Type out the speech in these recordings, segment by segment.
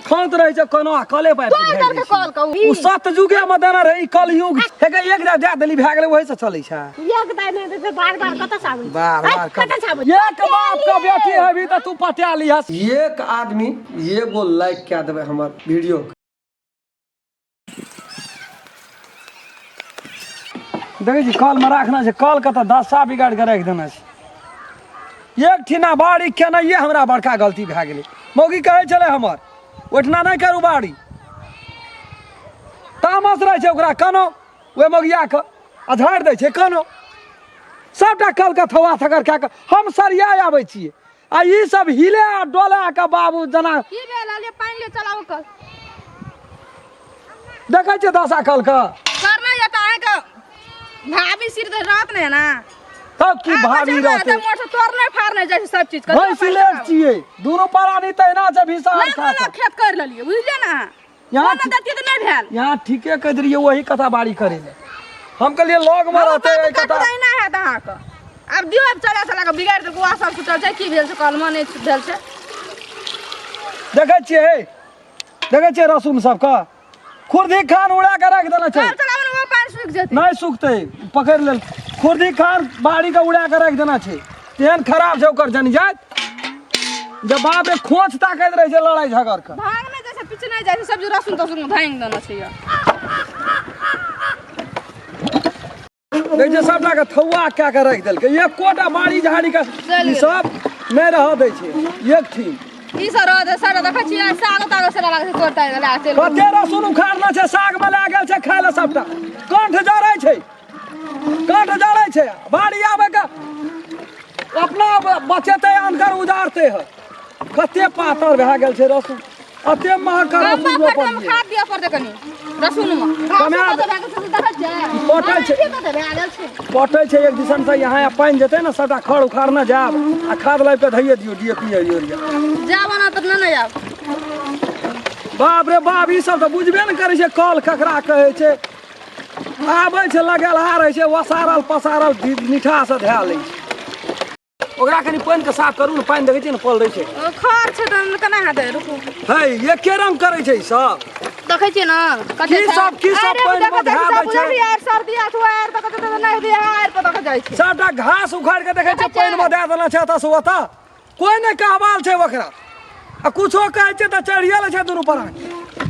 खौंत रहै छै कोनो आ कले पाइप तोड़ के तोड़ के कल के ओ सतयुगे मे देने रहै ई कलयुग हे गे, एक दे देली भए गेलै ओहि से चलै छै एक दाय नहि देतै बार बार कतऽ से आबै बार हैं? बार कतऽ से आबै एक बाप के बेटी हेबी तऽ तू पटा लिहस। एक आदमी एगो लाइक कए देबै हमर वीडियो के। देखै छी कल मे राखना छै, कल के तऽ दशा बिगाड़ के राखि देने छै। एक ठिना बाड़ी केनाइए हमरा बड़का गलती भए गेलै। मौगी कहै छलै हमर ओहिठिना नहि करू बाड़ी, तामस रहै छै ओकरा कनो ओहि मौगियाके आ झाड़ि दै छै कनो। सबटा कलके थवा थकर कए कऽ हम सरिया आबै छियै आ ई सब हिले आ डोला के बाबू जना की भेल? ले पानि ले चलाउ कल। देखै छियै दशा कल के। करना या तऽ अहाँके भाभी सिर तऽ रहत नहि ना। तब की भाभी रहतै? मोटर तोड़ने फाड़ने जाइ छै सब चीज के। भैंसी लेट छियै दुनू प्राणी तहिना छै विशाल लग लग खेत कर लेलियै बुझलियै ना। यहाँ ना दैतियै तऽ नहि भेल। यहाँ ठीके कहि देलियै वही कथा बाड़ी करे ले। हम कहलियै लग मे रहतै एहि कथा तहिना हैत अहाँके। आब दियौ आब चला चला कऽ बिगाड़ि देलकै वएह सब छुटल छै। की भेल छै कलमे नहि भेल छै। देखै छियै हे, देखै छियै रसून सबके खुरदी खान उड़ा के राखि देने छै। चल चलाबू ने, ओ पानि सुखि जेतै। नहि सुखतै, पकड़ि लेल। खुरदी खान बाड़ी के उड़ा के राखि देने छै, तेहन खराब छै ओकर जनिजात जे बाप रे खोच ताकैत रहै छै लड़ाइ झगड़ के। भांग नहि जाइ छै, पीछे नहि जाइ छै, सब जे रसून तसून भांगि देने छै। देखै छियै सबटा के थौआ कए के राखि देलकै, एकोटा बाड़ी झाड़ी के चलि ई सब नहि रहऽ दै छै एक ठीम। की सब रहऽ दे सर देखै छियै साग ताग से लागै छै तोड़ ताड़ि गेलै चलि। कते रसून उखाड़ने छै, साग मे लए गेल छै खाय लए सबटा। कंठ जरै छै, कंठ जरै छै। बाड़ी आबै के अपना बचेतै अनकर उजाड़तै है। कते पातर भए गेल छै रसून, अते महग के रसून कम रोपलियै। खाद दिअ पड़तै कनि रसून मे। कमे पटै छै, पटै छै एक दिसन से यहाँ पानि जेतै ने सबटा खड़ उखाड़ने जायब आ खाद लाबि कऽ धैये दियौ डीएपी या यूरिया। जाब ना तऽ नहि जायब। बाप रे बाप, ई सब तऽ बुझबे ने करै छै कल ककरा कहै छै। आबै छै लगेलहा रहै छै, ओसारल पसारल निठा से धए लै छै। ओकरा कनि पानि के साफ करू ने, पानि देखै छियै ने पल रहै छै। ओ खर छै तऽ केना हेतै? रुकू। है एके रंग करै छै ई सब। देखै छियै ने कते की सब की सब अरे, पानि मे देखै धए छियै, दै छै। सब यार सर्दी आ छौ यार तऽ कते तऽ नहि दिया यार पर देखै जाइ छै। सबटा घास उखाड़ि के देखै छियै पानि मे दए देने छै एतऽ से ओतऽ, कोइ नहि कहबाल छै ओकरा। आ कुछो कहै छै तऽ चढ़िए लै छै दुनू प्राणी।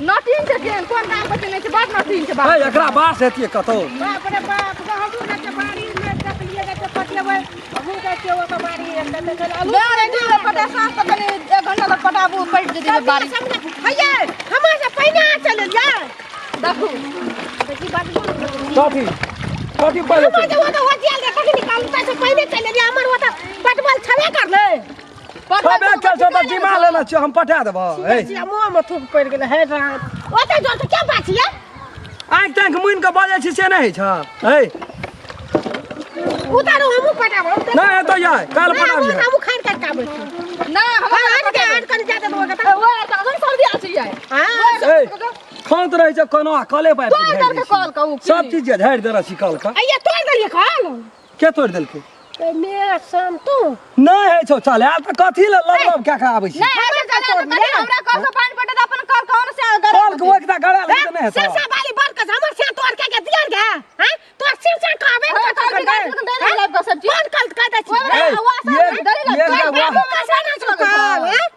नटीन छै केहन कोन काम करते नहि छै, बड नटीन छै बाप। है एकरा बास हेतियै कतौ। बाप रे बाप, हमहूँ जाइ छियै बाड़ी मे देखलियै जाइ छियै पटेबै, हमहूँ जाइ छियै ओतऽ बाड़ी एकटा देखै लए। आलू दे रे, दू बेर पटा साँझ तक कनि एक घंटा तक पटाबू पटि जेतै बाड़ी। हैये, हमरा से पहिने अहाँ चलि एलियै। देखू। देखी बाजू। कथी? कथी पहिले हमर जे ओतऽ ओजियल रे, कखनी निकालू ताहि से पहिने चलि एलियै। हमर ओतऽ पटबल छबे करलै। छबे कयल छौ तऽ जिमा लेने छियौ, हम पटा देबौ। हे। छियै, मुँह मे थूक पड़ि गेलै। हे राम, ओते जोर से क्या बात छियै? आँखि ताँखि मुनि कऽ बजै छी से नहि होइ छौ? हे। उतारू, हमहूँ पटाबो। नहि हेतौ यार, काल्हि पटाबिहे। हमहूँ खान काटि कऽ आबै छी। नहि, हमरा आठ के आठ कनि जादे देबो के। ओ आर तऽ अगर सर्दी आछै यार। हां। ए, खौंत रहै छै कोनो आ कले पाइप के तोड़ झाड़ि दै देलकै छी। कल के उ सब चीज जे झाड़ि देने छी कल के। अइया तोड़ देलियै कल? के तोड़ि देलकै? मे संतू। नहि होइ छौ चल आयल तऽ कथी लए लब लब कए कऽ आबै छी? नहि, हमरा चला तऽ कथी हमरा कल से पानि पटत अपन कल कौन से गड़ा कल के ओकरा गड़ा लेबै तऽ नहि हेतौ। सिरसा वाली बड़ के हमर से तोड़ के के दियर गे। हां, तोर सिरसा कहबे हमरा ने कल बिगाड़ के दे दे लाइब के सब चीज। कोन कल कह दै छी? ओइ ए, एक एक बाबू दा का साना छौ कल, हैं?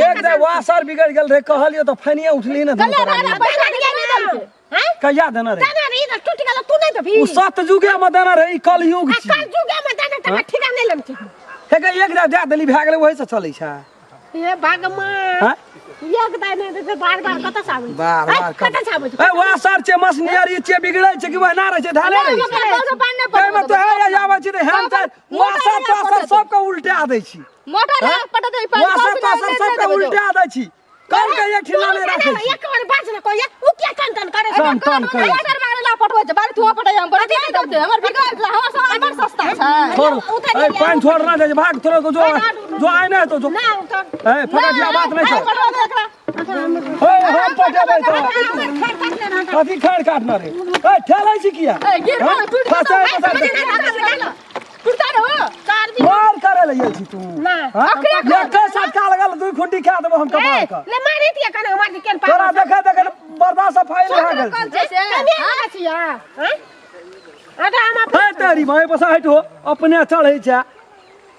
एक दा वासर बिगड़ गेल रहे कहलियो तऽ फनिये उठली ने दुनू गले प्राणी। रारा पैसा दिया नहि देलकै। हैं? कहिया देने रहे? देने रही तऽ टूटि गेल, तू नहि देबही? ओ सतयुगे मे देने रहे, ई कलयुग आ छी। कलयुगे मे देने तऽ ठीका नहि लेने छी। हे गे, एक दा दए देली भए गेलै ओहि से चलै छै। हे भगवान, हैं? एक दाय नहि देतै बार बार कतऽ से आबै छै? बार हैं? बार कतऽ से आबै छै? ए वासर छै मशीनरी छै बिगड़ै छै कि वहिना रहै छै धाले रहै छै। हमरा कल से पानि नहि ताहिमे पटत। तो हे आबै छी तऽ हेम तऽ वासर तासर सबके उल्टा दै छी। मोटर हैं? नहि पटत ई पानि वासर कल से तासर नहि सबके देबै जो। उल्टा दै छी। कल के एक ठिना नहि राखै छी। एक बार बाज ने कोई उ किया टन टन करे छै? टन टन करै छै। मोटर मारे ला पटबै छै, बारी धुआं पटै हम बड़ा नहि देतै। हमर बिगड़ गेल, हमर सामान बड़ सस्ता छै। छोड़ ए पानि छोड़ ना दे भाग थोड़ा जो जो आइ नहि हेतौ जो। ना उतर। ए फकटिया बात नहि नहि छौ। पटबै दे एकरा। ए हम पटेबै तो। हमर खेत काटने रहत। कथी खैर काटना रे? ए ठेलै छी किया? ए गिर गेल, टूटि गेल। फसाय फसाय। टूटता न हो चार मार करे ले छी तू ना। हाँ? अखरे एके सटका लगल दुई खुंटी खा देबो हम कपार के ले मारे दिया कने हमार केन पागल तोरा देखे देखे बर्दाश्त फाइल भए गेल कल छै। छै से कने आगा छिया हैं अरे हम अपने हे तेरी माय बसा हट हो अपने चढ़ै छै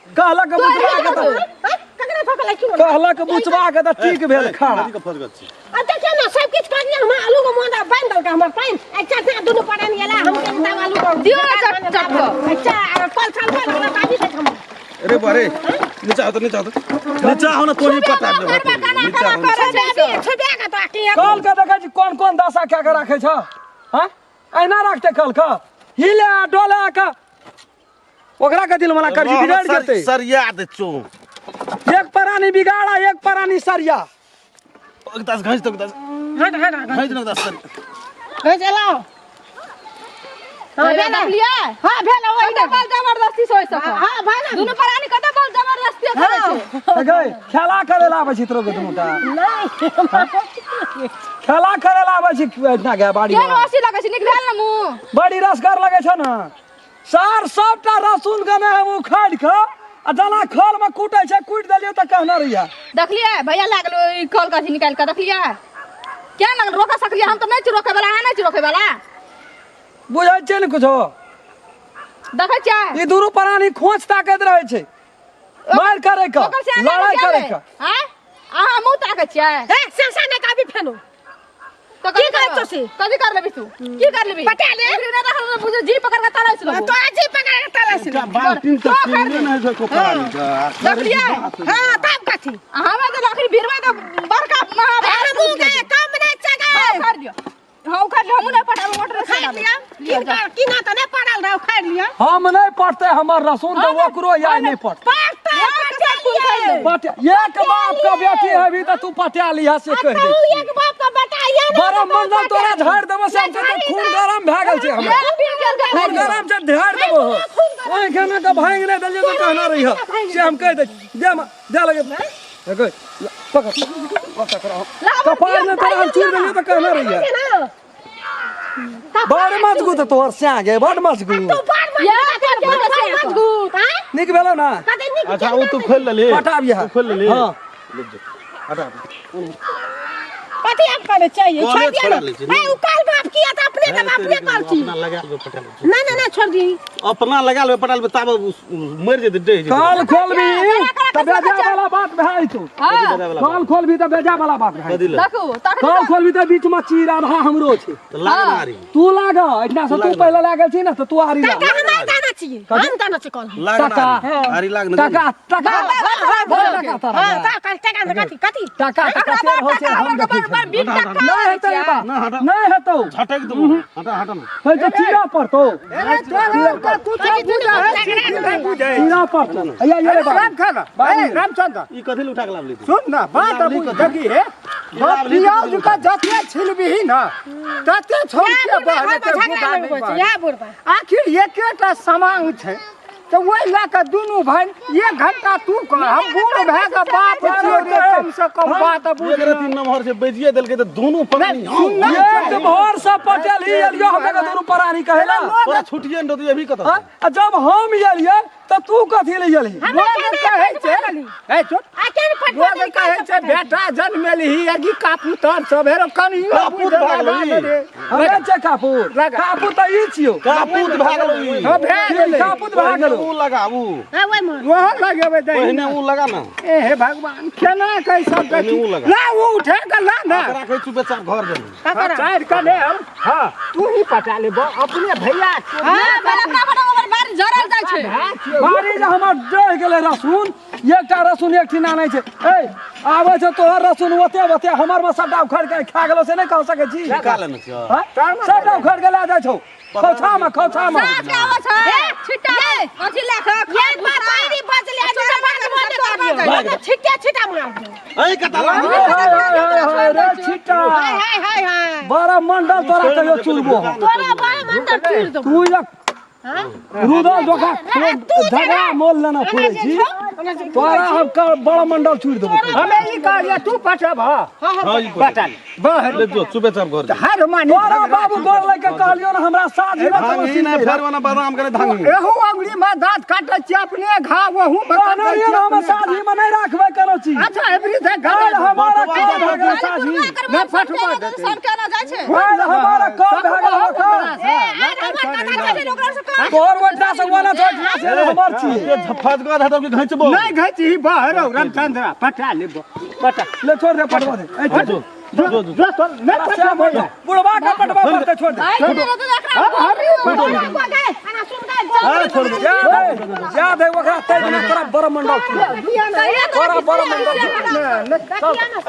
कहलक बुझवा के तऽ हैं ककरा फकला क्यों कहलक बुझवा के तऽ ठीक भेल खाड़ा के फंस गल छी अब देखियो ना सब किछ कर लिया हम आलू को मोंडा बांध दलका हमर पाइन अच्छा से दुनु पड़न गेला हम के तब आलू को दियो ना चट चट को। अच्छा और कल छल पर हमरा ताबी से हम अरे बारे नीचा हो तो नीचा हो तो नीचा हो ना तो ही पता करबा नहीं केना नीचा केना हो ना। करै छै से। छबे के तो की कल के देखै छी कोन कोन दशा कए के राखै छ हँ एना राखते कल के हिले आ डोले के ओकरा कथी लए मना करी बिगाड़ जेतै सरिया दे चो एक प्राणी बिगाड़ा एक प्राणी सरिया दस घंच तो दस हट हट हट घंच ना दस सर हे चलाओ हां भैया भेल देखलियै हां भेल ओहि कते बल जबरदस्ती से होय सक हां भेल दुनू प्राणी कते बल जबरदस्ती करै छै गै खेला करे ला आबै छी तोरो के दुनूटा नहीं खेला करे ला आबै छी एतना गे बाड़ी केहन हँसी लगै छै नीक भेल ने मुँह बड़ी रसगर लगै छ ने सार सबटा रसून गने हम उखाड़ के आ जना खल में कूटै छै कूटि देलियै तऽ कहने रहियै देखलियै भैया लागल ई कल कथी निकालि कऽ देखलियै क्या लागल रोका सकलियै हम तऽ नहि छी रोकै वाला अहाँ नहि छी रोकै वाला बुझै छियै ने कुछो देखै छियै ई दुनू प्राणी खोंच ताकैत रहै छै मार करे के ओकर से आगाँ लड़ाई नहि करे जेबै। के आँय अहाँ मुँह ताकै छियै ए सेसा ने काबी फेनो तो की कहै छौ से? कथी कर लेबी तू की कर लेबी पटा ले। एकरे नहि रखल तऽ बुझ जी पकड़ के तालै छलौ तो जी पकड़ के ताला से बाल्टीन तऽ किनले नहि छै कोपरानी का देखलियै हां तब कथी हमे तऽ लकड़ी भिड़बै तऽ बड़का महाभारत हमू गए कम नहीं चगे हाँ, उखाड़ दियौ हाँ उखाड़ लियौ हमहूँ नहि पटाबे मोटर से उखाड़ लिया किन किना तो नहीं पड़ल रहा उखाड़ लिया हम नहीं पटते हमर रसून तऽ ओकरो या नहीं पटते पड़ता पटा पट एक बाप का बेटी है भी तऽ तू पटा लिहा से कहि तू दे एक बाप का बेटा ये ना बड़ा मंडल तोरा झाड़ि देबो से हम तऽ खून गरम भए गेल छै हमरा खून गरम छै झाड़ि देबो ओहि खाना के भांगि नहि देलियै तऽ कहना रही से हम कहि दै छी। दे ma दे लगे देखै पकड़ पकड़ कपार ने तोरा हम चूर देलियै तऽ कहना रही बड़ मजबूत है तोहर स्या गे बड़ मजबूत तू बड़ मजबूत हां नीक भेलो ना कते नीक अच्छा ओ तू खोल लेली पटाब यह तू खोल लेली हाँ हटा कथी आप करे चाहिए कॉले छोड़ दिया छोड़ा ना लै छै, ए उ काल बाप किया त अपने त अपने करती अपना लगा लेबै पटा लेबै ना ना ना छोड़ दी अपना लगा लेबै पटा लेबै ताब मरि जेतै डहि जेतै काल खोलबी तऽ बेजा वाला बात भए जेतौ हाँ काल खोलबी तऽ बेजा वाला बात भए कथी जेतौ ले देखू तखन काल खोलबी तऽ बीच में चीर आधा हमरो छै तऽ लाग ना आरी तू लाग एहिठिना से तू पहिले लागल छी ने तऽ तू आरी लाग टका हम दाना चाहिए हम दाना चाहिए कल लाग ना टका। आरी आरी लाग ना टका टका बड़ टका तारा हां ता कल टका ना कथी कथी टका टका तेर होइ छै हम देखै छी नहि हेतै ई बात ना, हटा। नहि हेतौ झटक देबो हटा हटा ना है तऽ चीरा पड़तौ अरे तोरा का तू तो बुझा है छी की नहीं बुझे चीरा पड़तौ अया ये बाबू राम खाना ए रामचंद्र ई कथी ले उठा के लाबली तू सुन ना बात अब देखी है पियाज का जते छिलबिही ना तते छोड़ के बहरे ते झगड़ा बुझा लगबै नहीं छै पारे। या बुढ़बा आखिर एकेटा समांग छै तऽ ओहि लए कऽ दुनू भाई एक घंटा तू कर हम बूढ़ भए कऽ बाप छियौ तऽ कम से कम बात बुझ एक रति नमहर से बेचिए देलकै तऽ दुनू प्राणी सुन ना। एक भोर से पटेल ही एलियो हमरा के दुनू प्राणी कहेला तोरा छुटिए ने रहतौ अभी कतऽ हाँ? आ जब हम एलियै तऽ तू कथी ले एलही लोग कहै छै ए चुप आ केन फटवा लोग कहै छै बेटा जनमेलही अगी कापुतर सब हेरो कनियो कापूत भए गेलौ ई। रे हमे छै कापूर लगा। कापूर तऽ ई छियौ कापूत भए गेलौ ई हँ भए गेलै कापूत भए गेलौ ऊ लगा ऊ हां ओइ मोर वहाँ लगेबै दही पहिने ऊ लगा ना ए हे भगवान केना कै सब पहिने देखी ऊ लगा। ला ऊ उठा के ला ना ओकरा कहै छु बेचा घर देलू हाँ, चारि के ले हम हाँ तू ही पटा ले अपने भैया हां पहिले अपना फटा ओकर बारी जरल जाइ छै बारी जे हमर डहि गेलै रसून एकटा रसून एक ठिना नहि छै ए आबै छै तोहर रसून ओते ओते हमर मे सबटा उखाड़ि के खा गेलौ से नहि कह सकै छी निकाल लेने छियौ हाँ? सबटा उखाड़ि के लए जाइ छौ खोछा मे खोछा मे साँझ के आबै छै छिट्टा अथी लए कऽ ये बातारी बजले आ तू बात मने कर दियो छिट्टा छिट्टा मार दे ऐ कता लाग हाय, हाय, हाय, हाय, रे छिट्टा हाय हाय हाय हाय बड़ा मंडल तोरा कहियो चुरबो हम। तोरा बड़ा मंडल चूर दो तू एक रुदल जोखा झगड़ा मोल लेना फुरे छी तोरा हम कर बड़ा मंडल छुड़ देबो। हमे ई कहलियै तू पटब। हाँ, ई पटल बहर। ले जो, चुपेचाप घर जा। हर मानी। तोरा बाबू गोर लग के कहलियो ना, हमरा साझी में कोनो भांगी चीज नहीं नहीं। फेर वाला बादाम करे धांगी। एहू अंगुली में दांत काटै छी अपने घाव, ओहू में कहने काटै रहियो छी ना, हम अपने। साझी में नहीं राखबै कोनो चीज। अच्छा, एबरी से काल घर हमारा कल भए गेल साझी। नहि पटबा देतै। सन केना जाइ छै? काल हमारा कल भए गेल ओकर। ए आज हमर कथा छै, ओकरा से कह। तोहर ओहिठा से ओना छै, ओहिठा से हमर छी। फस गो हटो कि घिचबो? नहीं घची बहर रामचंद्र, पटा लेबो, पटा। ले, छोड़ दे, पटवा दे। ए, छोड़। जो जो जो। जो तो नहीं पटबो। बुढ़वा के पटवा पड़ते, छोड़ दे। आइ के तो देखरा। अना सुन गए। छोड़ दे। जा दे, जा दे ओकरा, तै दिना तोरा बड़ मंडल छुड़ तोरा बड़ मंडल।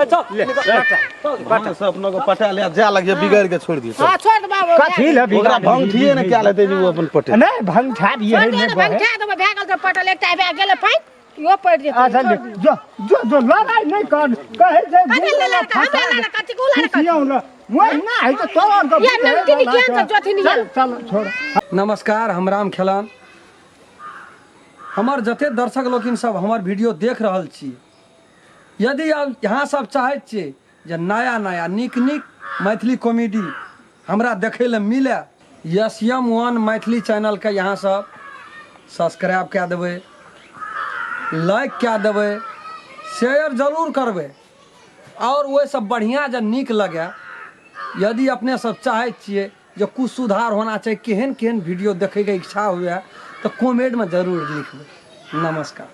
चल, ए, चल। भांग से अपना को पटा ले जा लगिए, बिगाड़ के छोड़ दिए। हां, छोड़ दे बाबू। कथी ले? ओकरा भंग थिए ने क्या लेते जे उ अपन पटे। नहीं, भंग दिए छोड़ दे। नहीं ने बहे। भंगठा देबै, भए गेल तऽ पटल एकटा भए गेल पानि, इहो पड़ि जेतै। अच्छा, ले जो जो जो, लड़ाई नहीं कर कहे छै। कथी ले लड़का? हमरा लड़का कथी को लड़का? खुशियौ ल वही ना है तो तोर के। या नमकीन ज्ञान से जोथिन। चल चल, छोड़। नमस्कार, हम राम खेलान। हमर जते दर्शक लोकिन सब हमर वीडियो देख रहल छी, यदि अब यहाँ सब चाहैत छियै जे नया नया नीक नीक मैथिली कॉमेडी हमरा देखै लए मिले, यस एम वन मैथिली चैनलके यहाँ सब सब्सक्राइब कए देबै, लाइक कए देबै, शेयर जरूर करबै। आओर ओहिसँ बढ़िआँ जे नीक लगै, यदि अपने सब चाहै छियै जे कुछ सुधार होना चाही, केहन केहन वीडियो देखैके इच्छा हुए, तऽ कमेंटमे जरूर लिखबै। नमस्कार।